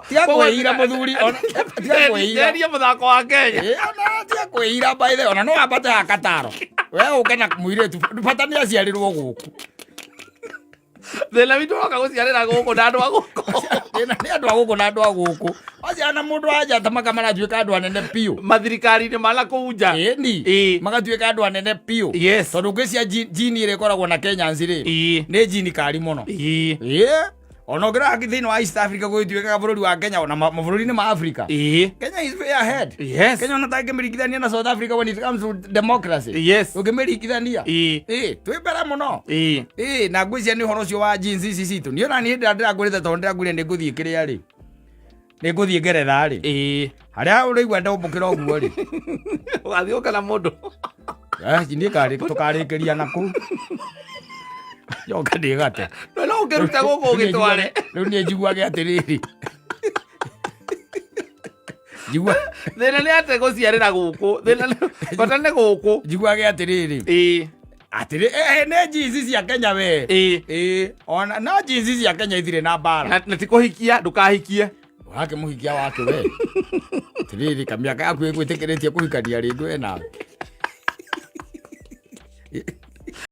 Tiga kwĩira mũthuri, tiga kwĩira. Nderie mũthako wa Kenya. Ĩ, ona tiga kwĩira by the way, ona no wambate ya kataro we ũke na mũirĩtu, bata nĩ aciarĩrwo gũkũ. Thĩna witũ woka gũciarĩra gũkũ na andũ a gũkũ. Thĩna nĩ andũ a gũkũ na andũ a gũkũ waciara na mũndũ wa nja ta maka maratuĩka andũ anene biũ. Mathirikari-inĩ ma na kũu nja. Ĩni. Magatuĩka andũ anene biũ. Tondũ ngwĩcia jini ĩrĩa ĩkoragwo na Kenyans rĩ, nĩ jini kari mũno. Ĩ, ona ũngĩrora thĩinĩ wa East Africa gũgĩtuĩkaga bũrũri wa Kenya ona mabũrũri-inĩ ma Africa, Kenya is way ahead. Kenya ona tangĩmĩringithania na South Africa when it comes to democracy, ũngĩmĩringithania, ĩ, twĩ mbere mũno. Ĩ, na ngwĩciria nĩ ũhoro ũcio wa jeans ici citũ. Niĩ ona niĩ hĩndĩ ĩrĩa ndĩragũrĩte, tondũ ndĩragũrire nĩ ngũthiĩ kĩrĩa rĩ, nĩ ngũthiĩ Ngeretha rĩ, harĩa ũraigua ndombũkĩra ũguo rĩ. Ũgathiĩ ũka na mũndũ. Eh, niĩ tũkarĩkĩria na kũu njoke ndĩgate. No no ũngĩruta gũkũ ũgĩtware. Rĩu niĩ njiguage atĩrĩrĩ, njigua Thĩna nĩ atĩ gũciarĩra gũkũ. Thĩna bata nĩ gũkũ. Njiguage atĩrĩrĩ, atĩrĩ, nĩ jeans cia Kenya we. Ĩ, ona no jeans cia Kenya ithirĩ na mbara. Na ti kũhikia, ndũkahikie. Ũrakĩmũhikia wake we? Atĩrĩrĩ, kamĩaka yaku ĩgwĩtĩkĩrĩtie kũhikania rĩngĩ we nawe?